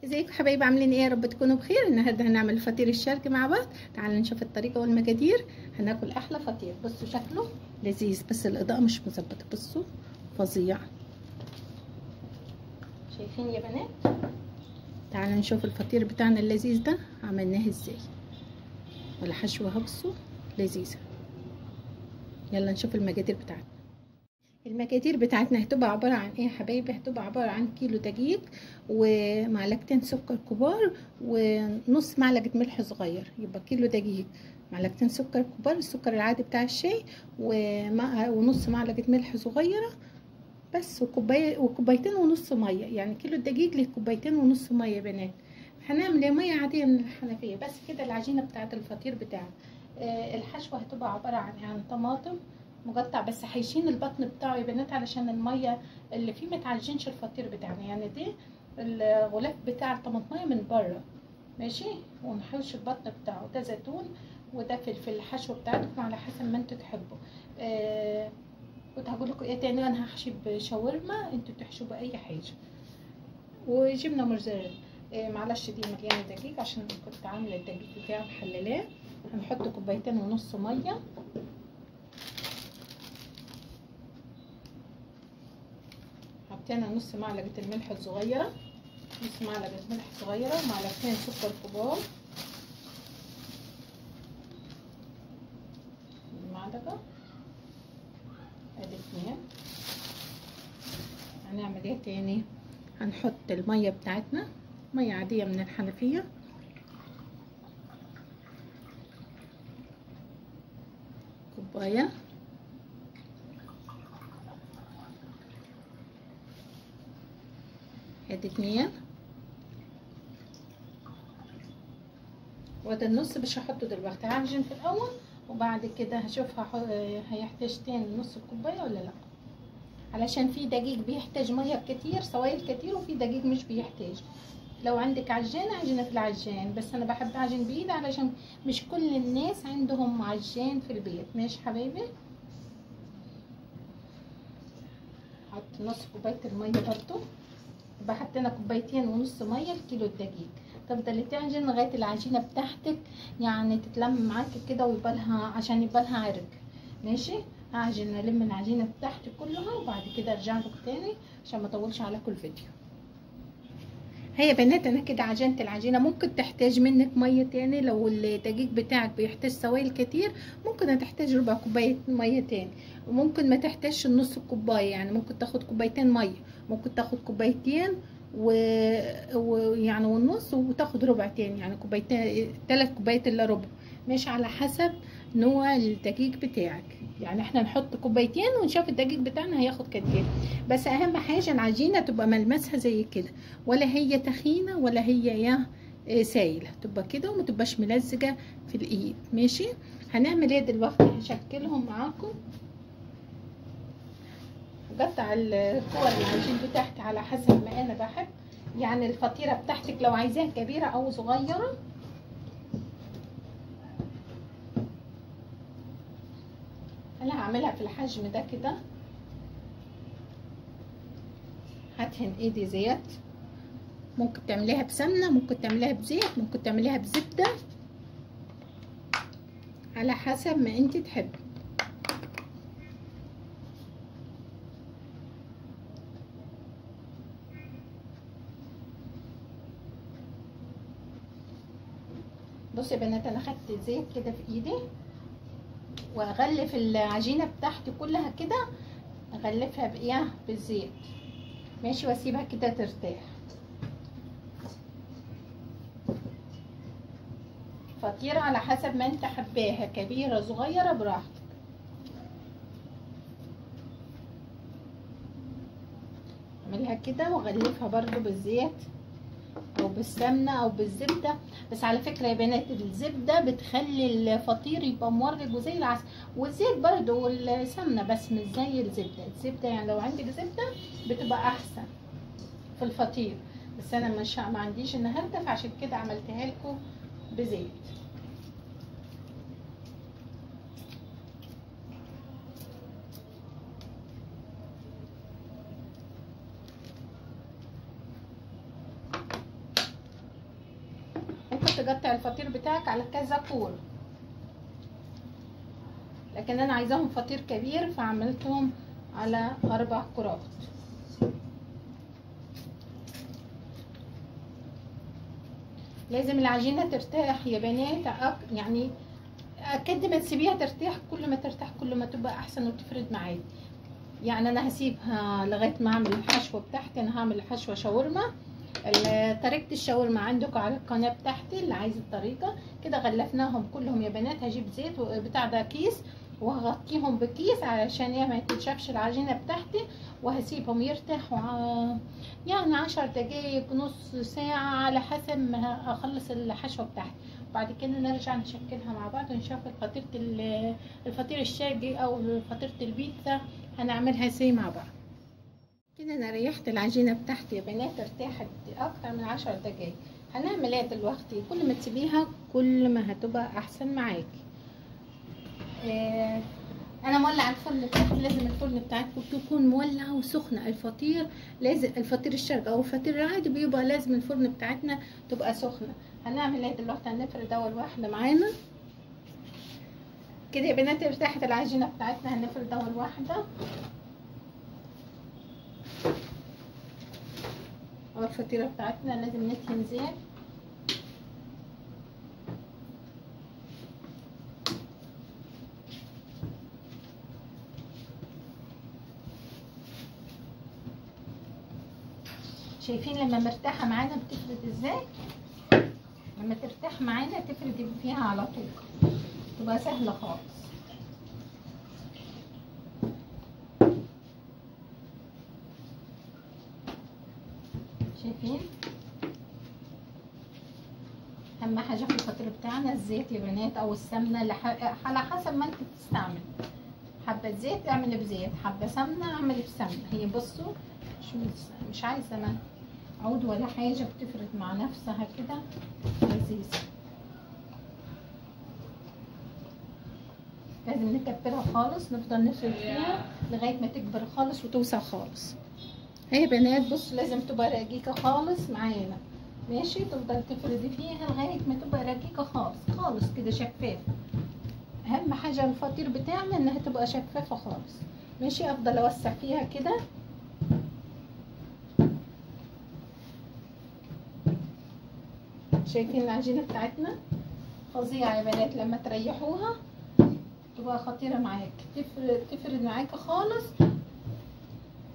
ازيكم حبايب، عاملين ايه؟ يا رب تكونوا بخير. النهارده هنعمل فطير الشرق مع بعض. تعالوا نشوف الطريقة والمقادير. هناكل احلى فطير. بصوا شكله لذيذ، بس الاضاءة مش مظبطه. بصوا فظيع، شايفين يا بنات؟ تعالوا نشوف الفطير بتاعنا اللذيذ ده عملناه ازاي، والحشوه بصوا لذيذة. يلا نشوف المقادير بتاعتنا. المقادير بتاعتنا هتبقى عبارة عن ايه يا حبايبي؟ هتبقى عبارة عن كيلو دقيق ومعلقتين سكر كبار ونص معلقة ملح صغير. يبقى كيلو دقيق، معلقتين سكر كبار، السكر العادي بتاع الشاي، ونص معلقة ملح صغيرة بس، وكوباية وكوبايتين ونص مية. يعني كيلو الدقيق لكوبايتين ونص مية يا بنات. هنعمل مية عادية من الحنفية بس كده. العجينة بتاعت الفطير بتاعنا. الحشوة هتبقى عبارة عن طماطم مقطع، بس حيشين البطن بتاعه يا بنات علشان المية اللي فيه ما تعجنش الفطير بتاعنا. يعني دي الغلاف بتاع الطماطميه من بره، ماشي، ونحوش البطن بتاعه. ده زيتون وده فلفل. الحشو بتاعتكم على حسب ما انتوا تحبوا. كنت هقول لكم ايه تاني؟ انا هحشي بشاورما، انتوا تحشوا باي حاجة، وجبنه موزاريلا. معلش دي مليانة دقيق عشان كنت عامله الدقيق بتاعي محللاه. هنحط كوبايتين ونص مية، حطينا نص معلقة الملح الصغيرة، نص معلقة ملح صغيرة، ومعلقتين سكر كبار، معلقة ادي 2. هنعمل ايه تاني؟ هنحط المية بتاعتنا، مية عادية من الحنفية، كوباية، ادي 2، وده النص مش هحطه دلوقتي، هعجن في الاول وبعد كده هشوف هيحتاج تاني نص الكوباية ولا لا، علشان في دقيق بيحتاج مية كتير، سوائل كتير، وفي دقيق مش بيحتاج. لو عندك عجانه عجينه في العجان، بس انا بحب اعجن بايدي علشان مش كل الناس عندهم عجان في البيت. ماشي حبايبي؟ حط نص كوباية المية برضو. يبقى حطينا كوبايتين ونص مية لكيلو الدقيق. تفضلي تعجن لغاية العجينة بتاعتك يعني تتلم معاكي كده ويبقى لها، عشان يبقى لها عرق. ماشي؟ هعجن الم العجينة بتاعتي كلها وبعد كده ارجع لكم تاني عشان ما اطولش عليكم الفيديو. هيا بنات، انا كده عجنت العجينة. ممكن تحتاج منك مية تاني لو الدقيق بتاعك بيحتاج سوائل كتير، ممكن هتحتاج ربع كوباية مية تاني، وممكن ما تحتاجش النص كوباية، يعني ممكن تاخد كوبايتين مية، ممكن تاخد كوبايتين ويعني والنص، وتاخد ربع تاني، يعني كوبايتين، 3 كوبايات الا ربع. ماشي، على حسب نوع الدقيق بتاعك. يعني احنا نحط كوبايتين ونشوف الدقيق بتاعنا هياخد قد ايه. بس اهم حاجة العجينة تبقى ملمسها زي كده، ولا هي تخينة ولا هي يا سايله، تبقى كده وما تبقاش ملزجه في الايد. ماشي؟ هنعمل ايه دلوقتي؟ هشكلهم معاكم. هقطع الكور العجين بتاعتي على حسب ما انا بحب. يعني الفطيره بتاعتك لو عايزاها كبيرة او صغيرة. انا هعملها في الحجم ده كده. هدهن ايدي زيت، ممكن تعمليها بسمنه، ممكن تعمليها بزيت، ممكن تعمليها بزبده، على حسب ما انت تحبي. بصوا يا بنات، انا خدت زيت كده في ايدي واغلف العجينة بتاعتي كلها كده، اغلفها بايه؟ بالزيت. ماشي، واسيبها كده ترتاح. فطيره على حسب ما انت حباها، كبيرة صغيرة براحتك. اعملها كده واغلفها برضو بالزيت او بالسمنه او بالزبده. بس على فكرة يا بنات، الزبدة بتخلي الفطير يبقى مورق وزي العسل، والزيت برضو والسمنه، بس مش زي الزبدة. الزبدة يعني لو عندك زبدة بتبقى احسن في الفطير، بس انا مش ما عنديش النهارده، فعشان كده عملتها لكم بزيت. تقطع الفطير بتاعك على كذا كورة، لكن انا عايزاهم فطير كبير فعملتهم على 4 كرات. لازم العجينة ترتاح يا بنات، يعني قد ما تسيبيها ترتاح كل ما ترتاح كل ما تبقى احسن وتفرد معاكي. يعني انا هسيبها لغاية ما اعمل الحشوه بتاعتي. انا هعمل حشوه شاورما، طريقه الشاورما عندكم على القناة بتاعتي اللي عايز الطريقة. كده غلفناهم كلهم يا بنات. هجيب زيت بتاع ده كيس وهغطيهم بكيس علشان ما تنشفش العجينة بتاعتي، وهسيبهم يرتاحوا يعني 10 دقايق نص ساعة على حسب ما اخلص الحشوه بتاعتي. وبعد كده نرجع نشكلها مع بعض ونشوف الفطير الشرقي او فطيره البيتزا هنعملها ازاي مع بعض. كده انا ريحت العجينة بتاعتي يا بنات، ارتاحت اكتر من 10 دقايق. هنعمل ايه دلوقتي؟ كل ما تسيبيها كل ما هتبقى احسن معاكي. انا مولعه الفرن بتاعتي، لازم الفرن بتاعتكم تكون مولعه وسخنه. الفطير لازم، الفطير الشرقي او الفطير العادي بيبقى لازم الفرن بتاعتنا تبقى سخنة. هنعمل ايه دلوقتي؟ هنفرد اول واحدة معانا كده يا بنات. ارتاحت العجينة بتاعتنا، هنفرد اول واحدة. اول فطيره بتاعتنا لازم ندهن زيت. شايفين لما مرتاحة معانا بتفرد ازاي؟ لما ترتاح معانا تفرد فيها على طول، تبقى سهلة خالص. شايفين؟ اهم حاجة في الفطير بتاعنا الزيت يا بنات او السمنة، على حسب ما انت بتستعمل. حبه زيت اعملي بزيت، حبه سمنه اعملي بسمنه. هي بصوا مش عايزه ما عود ولا حاجة، بتفرد مع نفسها كده لذيذة. لازم نكبرها خالص، نفضل نفرد فيها لغاية ما تكبر خالص وتوسع خالص. هي يا بنات بصوا لازم تبقى رقيقه خالص معانا، ماشي؟ تفضل تفردي فيها لغاية ما تبقى رقيقه خالص خالص كده شفافة. اهم حاجة الفطير بتاعنا انها تبقى شفافة خالص، ماشي؟ افضل اوسع فيها كده. شايفين العجينة بتاعتنا فظيعة يا بنات، لما تريحوها تبقى خطيرة معاك، تفرد معاك خالص.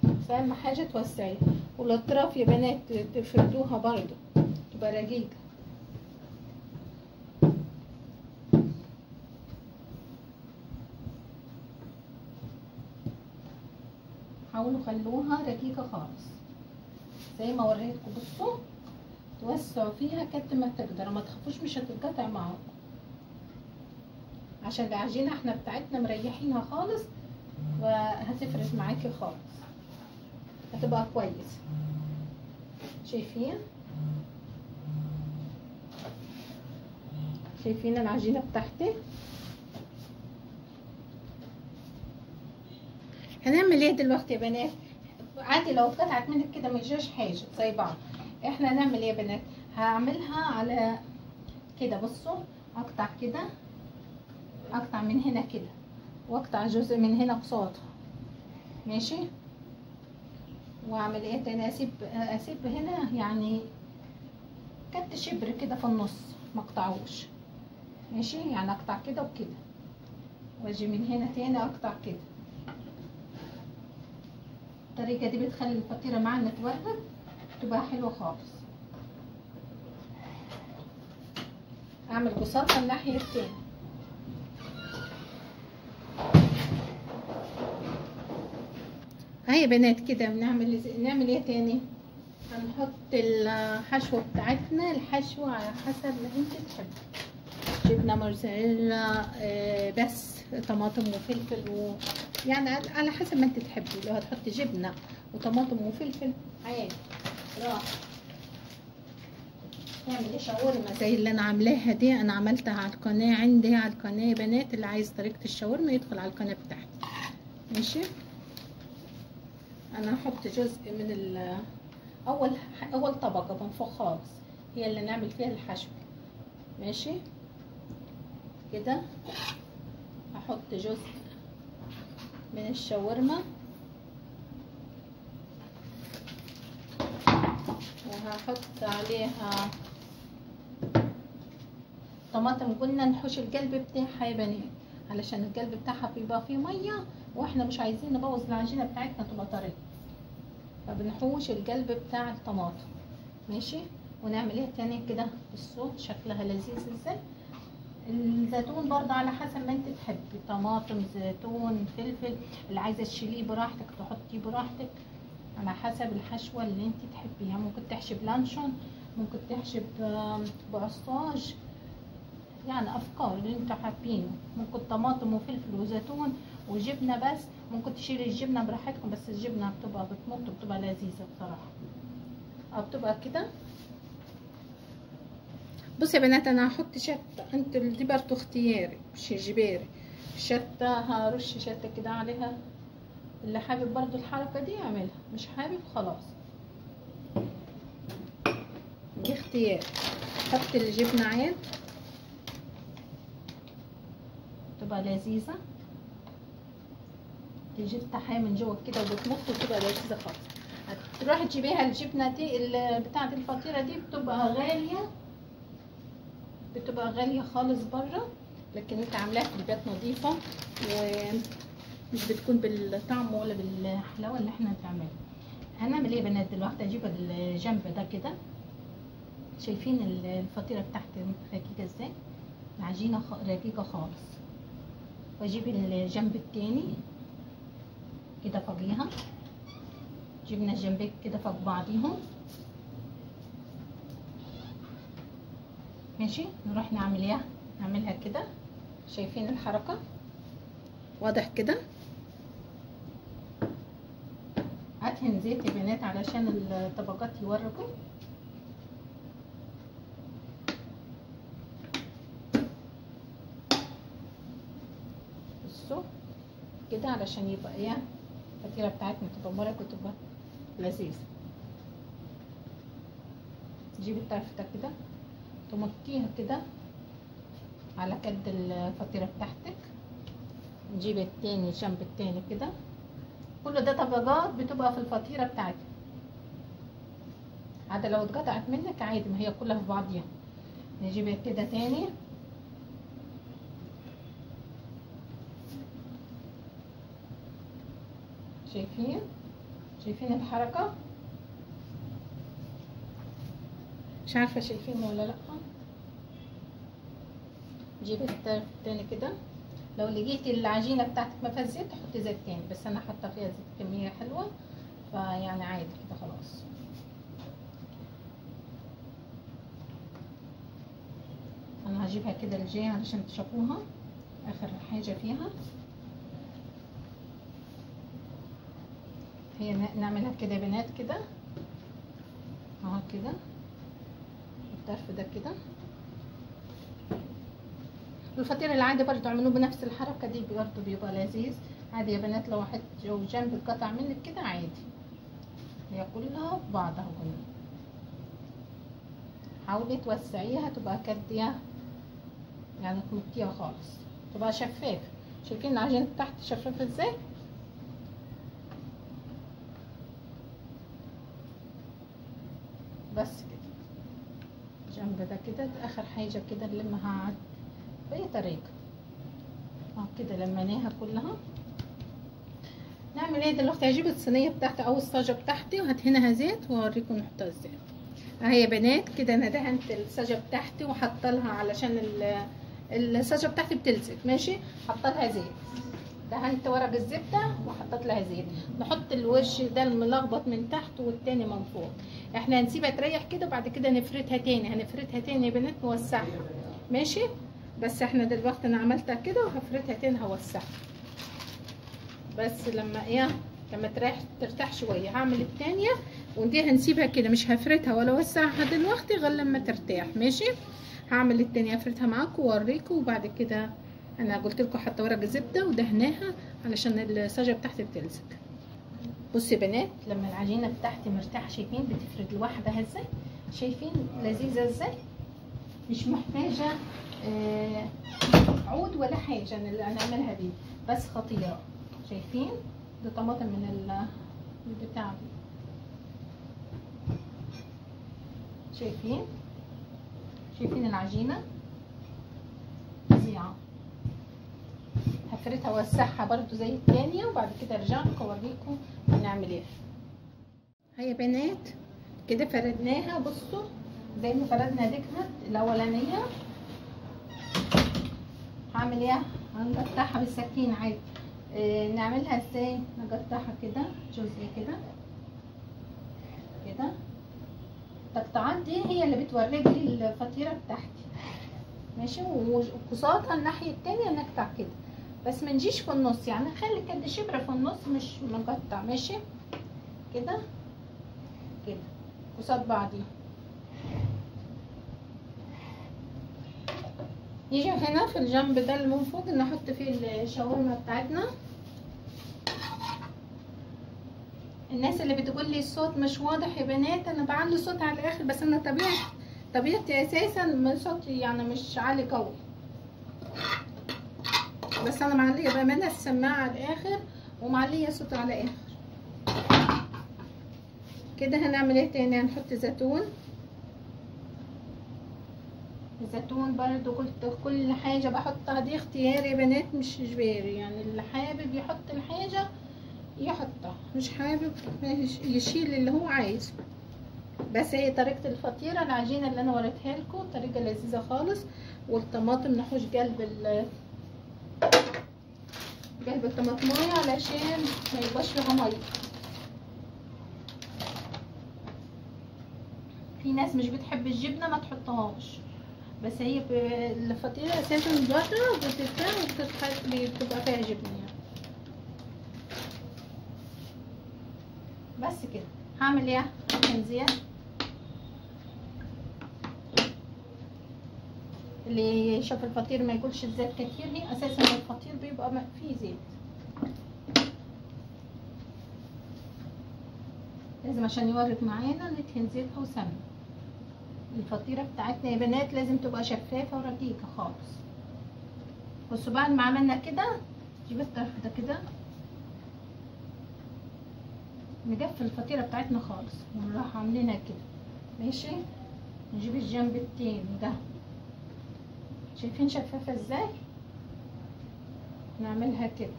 بس اهم حاجة توسعيها، والاطراف يا بنات تفردوها برضو تبقى رقيقه. حاولوا خلوها رقيقه خالص زي ما وريتكم. بصوا توسعوا فيها قد ما تقدروا، ما تخافوش مش هتتقطع معاكم، عشان العجينة احنا بتاعتنا مريحينها خالص وهتفرد معاكي خالص، هتبقى كويس. شايفين؟ شايفين العجينة بتاعتي؟ هنعمل ايه دلوقتي يا بنات؟ عادي لو اتقطعت منك كده ما يجراش حاجة، زي بعض. احنا هنعمل ايه يا بنات؟ هعملها على كده، بصوا اقطع كده، اقطع من هنا كده، واقطع جزء من هنا قصادها، ماشي؟ واعمل ايه تاني؟ اسيب هنا يعني كت شبر كده في النص، ما اقطعوش، ماشي؟ يعني اقطع كده وكده، واجي من هنا تاني اقطع كده. الطريقة دي بتخلي الفطيره معانا تورد، تبقى حلوة خالص. اعمل بساطة الناحية التانية. هاي يا بنات كده بنعمل ايه تاني؟ هنحط الحشوه بتاعتنا، الحشوه على حسب ما انت تحبي، جبنه موزاريلا بس، طماطم وفلفل يعني على حسب ما انت تحبي. لو هتحطي جبنه وطماطم وفلفل عادي راح. نعمل شاورما زي اللي انا عاملاها دي، انا عملتها على القناة عندي على القناة يا بنات. اللي عايز طريقه الشاورما يدخل على القناة بتاعتي، ماشي؟ انا هحط جزء من اول طبقه من فوق خالص، هي اللي نعمل فيها الحشو. ماشي كده. هحط جزء من الشاورما، وهحط عليها طماطم. قلنا نحوش القلب بتاعها يا بنات، علشان القلب بتاعها بيبقى فيه مية، واحنا مش عايزين نبوظ العجينة بتاعتنا تبقى طرية، فبنحوش القلب بتاع الطماطم. ماشي، ونعمل ايه تاني كده؟ الصوت شكلها لذيذ ازاي. الزيتون برضه على حسب ما انت تحبي، طماطم، زيتون، فلفل، اللي عايزه تشيليه براحتك تحطيه براحتك، على حسب الحشوه اللي انت تحبيها. ممكن تحشي بلانشون، ممكن تحشي بعصاج، يعني افكار اللي انتوا حابينه. ممكن طماطم وفلفل وزيتون وجبنه بس، ممكن تشيلي الجبنة براحتكم، بس الجبنة بتبقى بتمط وبتبقى لذيذة بصراحة، او بتبقى كده. بصوا يا بنات، انا هحط شطه، انتوا دي برضو اختياري مش اجباري. شطه، هرش شطه كده عليها، اللي حابب برضو الحركة دي يعملها، مش حابب خلاص دي اختياري. حط الجبنة عاد تبقى لذيذة، تجي تحية من جوه كده وبتمط وتبقى لذيذة خالص. هتروحي تجيبيها الجبنة دي بتاعه الفطيره دي، بتبقى غالية، بتبقى غالية خالص بره، لكن انت عاملاها في البيت نظيفة ومش بتكون بالطعم ولا بالحلاوه اللي احنا بنعملها. هنعمل ايه يا بنات دلوقتي؟ اجيب الجنب ده كده، شايفين الفطيره بتاعتي رقيقه ازاي؟ العجينة رقيقه خالص. واجيب الجنب التاني كده فوقيها، جبنا الجنبين كده فوق بعضيهم. ماشي، نروح نعمل ايه؟ نعملها كده، شايفين الحركة واضح كده؟ ادهن زيت يا بنات علشان الطبقات يورقوا. بصوا كده علشان يبقى ايه الفطيره بتاعتنا تبقى مرق وتبقى لذيذة. تجيبي الطرف ده كده تمطيها كده على قد الفطيره بتاعتك، نجيب التاني جنب التاني كده. كل ده طبقات بتبقى في الفطيره بتاعتك، عادي لو اتقطعت منك عادي، ما هي كلها في بعضيها. نجيب كده تاني، شايفين؟ شايفين الحركة؟ مش عارفه شايفين ولا لا. جيب الطرف التاني كده، لو لقيتي العجينة بتاعتك ما فيها زيت تحطي زيت تاني، بس انا حاطه فيها زيت كمية حلوة، فيعني عادي كده خلاص. انا هجيبها كده الجاية علشان تشوفوها اخر حاجة فيها. هي نعملها كده يا بنات كده اهو كده، الطرف ده كده. الفطير العادي برضو اعملوه بنفس الحركة دي، برضو بيبقى لذيذ عادي يا بنات. لو واحد جنب اتقطع منك كده عادي، هي كلها في بعضها. كلها حاولي توسعيها تبقى كدية، يعني تمطيها خالص تبقى شفافة. شايفين العجينة تحت شفافة ازاي؟ بس كده جنب ده كده اخر حاجة كده نلمها باي طريقه اهو كده، لميناها كلها. نعمل ايه دلوقتي؟ هجيب الصينية بتاعتي او الصاجه بتاعتي وهدهنها زيت واوريكم نحطها ازاي. اهي يا بنات كده انا دهنت الصاجه بتاعتي وحاطه لها، علشان الصاجه بتاعتي بتلزق، ماشي، حاطه لها زيت، دهنت ورق الزبدة وحطيت لها زيت. نحط الوش ده الملخبط من تحت والتاني من فوق. احنا هنسيبها تريح كده وبعد كده نفردها تاني، هنفردها تاني يا بنات نوسعها، ماشي. بس احنا دلوقتي انا عملتها كده وهفردها تاني هوسعها، بس لما ايه، لما تريح ترتاح شوية هعمل التانية، ودي هنسيبها كده مش هفردها ولا اوسعها دلوقتي غير لما ترتاح، ماشي. هعمل التانية افردها معاكم واوريكم، وبعد كده انا قلت لكم حاطه ورق زبدة ودهناها علشان الصاجه بتاعتي بتلزق. بصوا يا بنات لما العجينة بتاعتي مرتاحة، شايفين بتفرد لوحدها ازاي؟ شايفين لذيذة ازاي؟ مش محتاجه عود ولا حاجة اللي هنعملها بيه، بس خطيرة. شايفين ده طماطم من البتاع دي، شايفين؟ شايفين العجينة فظيعة. هفردها واوسعها برضو زي التانية، وبعد كده ارجع لكم اوريكم هنعمل ايه. هيا يا بنات كده فردناها، بصوا زي ما فردنا ديكها الاولانية. هعمل ايه؟ هنقطعها بالسكين عادي. نعملها ازاي؟ نقطعها كده جزء كده كده. التقطعات دي هي اللي بتورج لي الفطيره بتاعتي، ماشي. وقصادها الناحية التانية نقطع كده، بس ما نجيش في النص، يعني نخلي كده شبر في النص مش مقطع، ماشي كده كده قصاد بعضيها. نيجي هنا في الجنب ده اللي من فوق نحط فيه الشاورما بتاعتنا. الناس اللي بتقول لي الصوت مش واضح يا بنات، انا بعلي صوت على الاخر، بس انا طبيعتي اساسا صوتي يعني مش عالي قوي، بس انا معليه بامانه السماعة على الاخر ومعليه صوت على الاخر كده. هنعمل ايه تاني؟ هنحط زيتون. الزيتون برضو قلت كل حاجة بحطها دي اختياري يا بنات، مش اجباري، يعني اللي حابب يحط الحاجة يحطها، مش حابب يشيل اللي هو عايزه. بس هي طريقه الفطيره العجينة اللي انا وريتها لكم طريقه لذيذة خالص. والطماطم نحوش قلب قلب الطماطمايه علشان ما يبقاش فيها مية. في ناس مش بتحب الجبنة ما تحطهاش، بس هي الفطيره اساسا بره بتتباع وبتبقى فيها جبنه يعني. بس كده. هعمل ايه؟ هنزيها. اللي يشوف الفطير ما ياكلش الزيت كتير، هي اساسا الفطير بيبقى فيه زيت، لازم عشان يورد معانا ندهن زيت او سمنه. الفطيره بتاعتنا يا بنات لازم تبقى شفافة ورقيقه خالص. بصوا بعد ما عملنا كده نجيب الطرف ده كده نجفل الفطيره بتاعتنا خالص ونروح عاملينها كده، ماشي. نجيب الجنب التاني ده، شايفين شفافة ازاي؟ نعملها كده،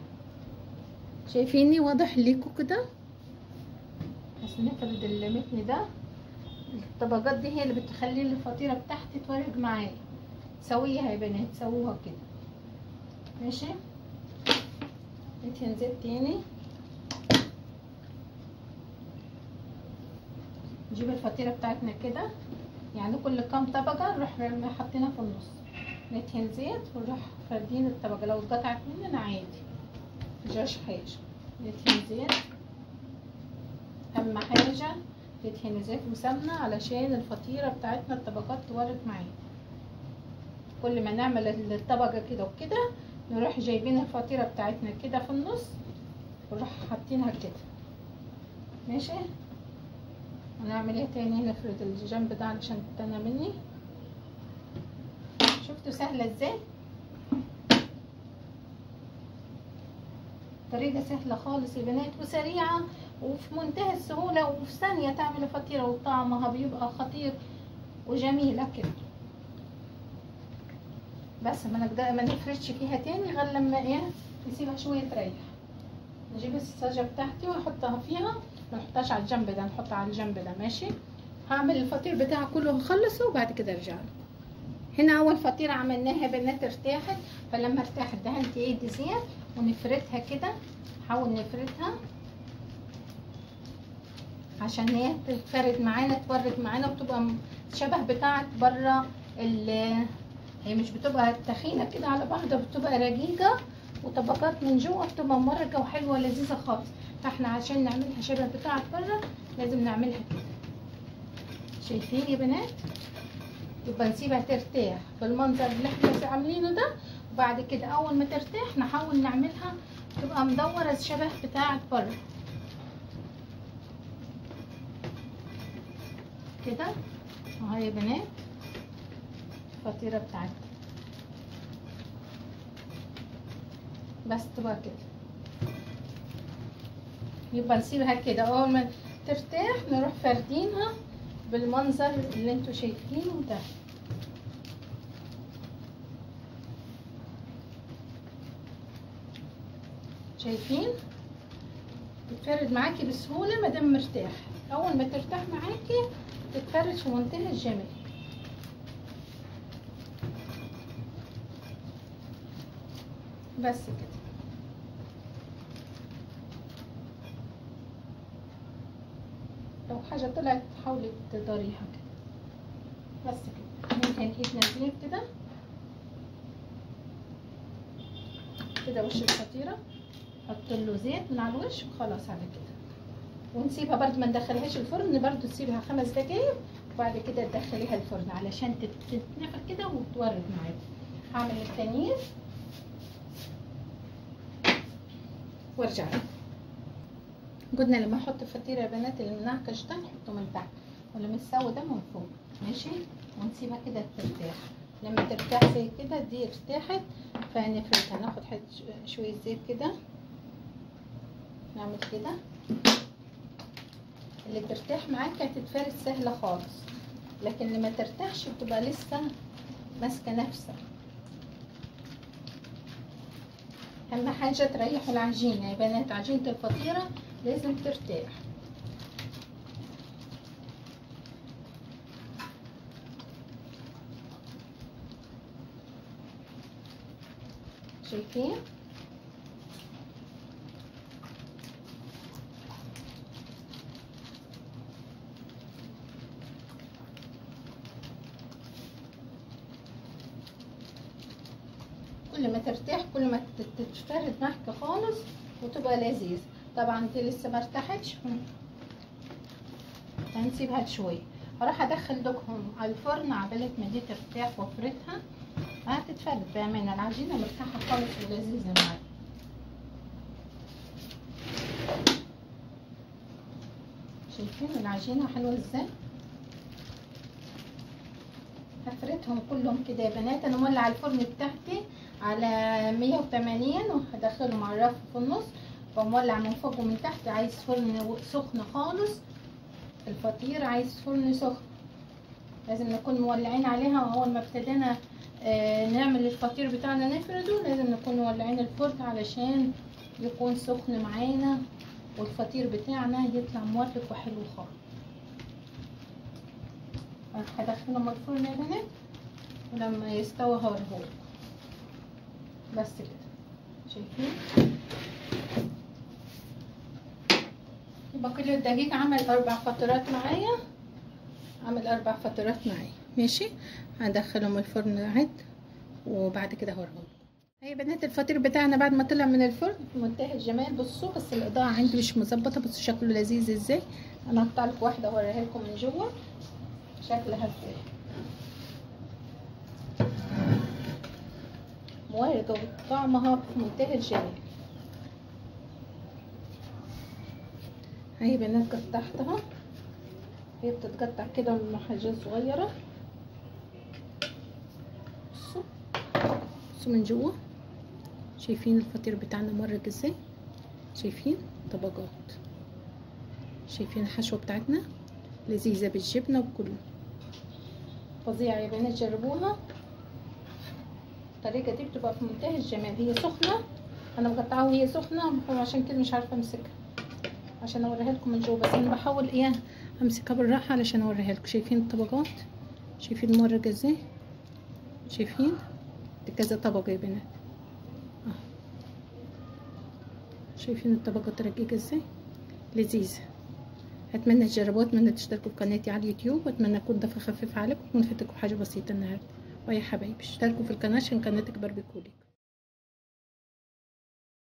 شايفيني واضح ليكوا كده؟ بس نفرد المتن ده. الطبقات دي هي اللي بتخلي الفطيره بتاعتي تورج معايا. سويها يا بنات، سووها كده، ماشي. ندهن زيت تاني، نجيب الفطيره بتاعتنا كده، يعني كل كام طبقه نروح حاطينها في النص، ندهن زيت ونروح فردين الطبقة. لو اتقطعت مننا عادي مجراش حاجة. ندهن زيت، اهم حاجة تدهن زيت وسمنه علشان الفطيره بتاعتنا الطبقات تورد معانا. كل ما نعمل الطبقة كده وكده نروح جايبين الفطيره بتاعتنا كده في النص ونروح حاطينها كده، ماشي. هنعمل ايه تاني؟ نفرد الجنب ده علشان تتنى مني. شفتوا سهلة ازاي؟ طريقه سهلة خالص يا بنات وسريعة وفي منتهى السهولة، وفي ثانية تعمل فطيره وطعمها بيبقى خطير وجميلة كده. بس ما نفردش فيها تاني غير لما ايه نسيبها شوية تريح. نجيب الصاجه بتاعتي واحطها فيها، ما نحطهاش على الجنب ده، نحطها على الجنب ده، ماشي. هعمل الفطير بتاعي كله هخلصه وبعد كده ارجع لكم. هنا اول فطيره عملناها بنات ارتاحت، فلما ارتاحت دهنت ايدي زيت ونفردها كده. نحاول نفردها عشان هي تتفرد معانا تورد معانا وتبقى شبه بتاعه بره. هي مش بتبقى تخينة كده على بعض، بتبقى رقيقه وطبقات من جوه، بتبقى مرقه وحلوه لذيذة خالص. فاحنا عشان نعملها شبه بتاعه بره لازم نعملها كده. شايفين يا بنات؟ يبقى نسيبها ترتاح بالمنظر اللي احنا عاملينه ده، وبعد كده اول ما ترتاح نحاول نعملها تبقى مدورة شبه بتاعه بره كده. اهي يا بنات الفطيره بتاعتنا بس تبقى كده. يبقى نسيبها كده، اول ما ترتاح نروح فردينها بالمنظر اللي انتوا شايفينه ده. شايفين تتفرد معاكي بسهولة ما دام مرتاح. اول ما ترتاح معاكي تتفرد في منتهى الجمال. بس كده. لو حاجة طلعت حاولي تداريها كده. بس كده. ممكن ايدنا زيت كده كده وش الفطيره، حط له زيت من على الوش وخلاص على كده. ونسيبها برده، ما ندخلهاش الفرن برده، تسيبها 5 دقايق وبعد كده تدخليها الفرن علشان تتنفخ كده وتورد معاكي. هعمل التانيين وارجع لكم. قلنا لما احط الفطيره يا بنات اللي منعكش ده نحطه من تحت واللي متسوي ده من فوق، ماشي. ونسيبها كده ترتاح. لما ترتاح زي كده، دي ارتاحت فهنفردها. ناخد شوية زيت كده، نعمل كده. اللي ترتاح معاك هتتفرد سهلة خالص، لكن اللي ما ترتاحش بتبقى لسه ماسكه نفسها. اهم حاجة تريحوا العجينة يا بنات، عجينه الفطيره لازم ترتاح. شايفين؟ كل ما ترتاح كل ما تتفرد معاك خالص وتبقى لذيذ. طبعا دي لسه ما ارتاحتش، هنسيبها شوية. هروح ادخل دوكهم على الفرن عبالة ما دي ترتاح وافردها، هتتفرد بامانه. العجينة مرتاحة خالص ولذيذه معاك. شايفين العجينة حلوة ازاي؟ هفردهم كلهم كده يا بنات. انا مولعه الفرن بتاعتي على 180 وهدخلهم على الرف في النص، ومولع من فوق ومن تحت. عايز فرن سخن خالص، الفطير عايز فرن سخن، لازم نكون مولعين عليها. واول ما ابتدينا نعمل الفطير بتاعنا نفرده لازم نكون مولعين الفرن علشان يكون سخن معانا والفطير بتاعنا يطلع مورق وحلو خالص. هدخلهم الفرن يا بنات، ولما يستوى هوريهولكم. بس كده. شايفين؟ يبقى كل الدقيق عمل 4 فطيرات معايا، عمل 4 فطيرات معايا. ماشي، هندخلهم الفرن عد وبعد كده هوريهولكم. هاي بنات الفطير بتاعنا بعد ما طلع من الفرن في منتهى الجمال. بصوا، بس الاضاءة عندي مش مظبطه، بصوا شكله لذيذ ازاي. انا هقطع لكم واحدة اوريها لكم من جوه شكلها ازاي، مورقه وطعمها في منتهى الجمال. هاي بنات قطعتها، هي بتتقطع كده من حاجات صغيرة. بصوا بصوا من جوه، شايفين الفطير بتاعنا مورق ازاي؟ شايفين طبقات، شايفين الحشوه بتاعتنا لذيذة بالجبنه وكله فظيعة يا بنات. جربوها الطريقة دي، بتبقى في منتهى الجمال. هي سخنة، انا مقطعاها وهي سخنة عشان كده مش عارفه امسكها عشان اوريها لكم من جوه، بس انا بحاول ايه امسكها بالراحة علشان اوريها لكم. شايفين الطبقات؟ شايفين مورقه ازاي؟ شايفين دي كذا طبقه يا بنات. شايفين الطبقات رقيقه ازاي؟ لذيذة. اتمنى تجربوها، اتمنى تشتركوا في قناتي على اليوتيوب، واتمنى اكون ضيفه خفيفة عليكم وكون فدتكم حاجة بسيطة النهارده. ويا حبايبي اشتركوا في القناة عشان قناتي تكبر بكولي.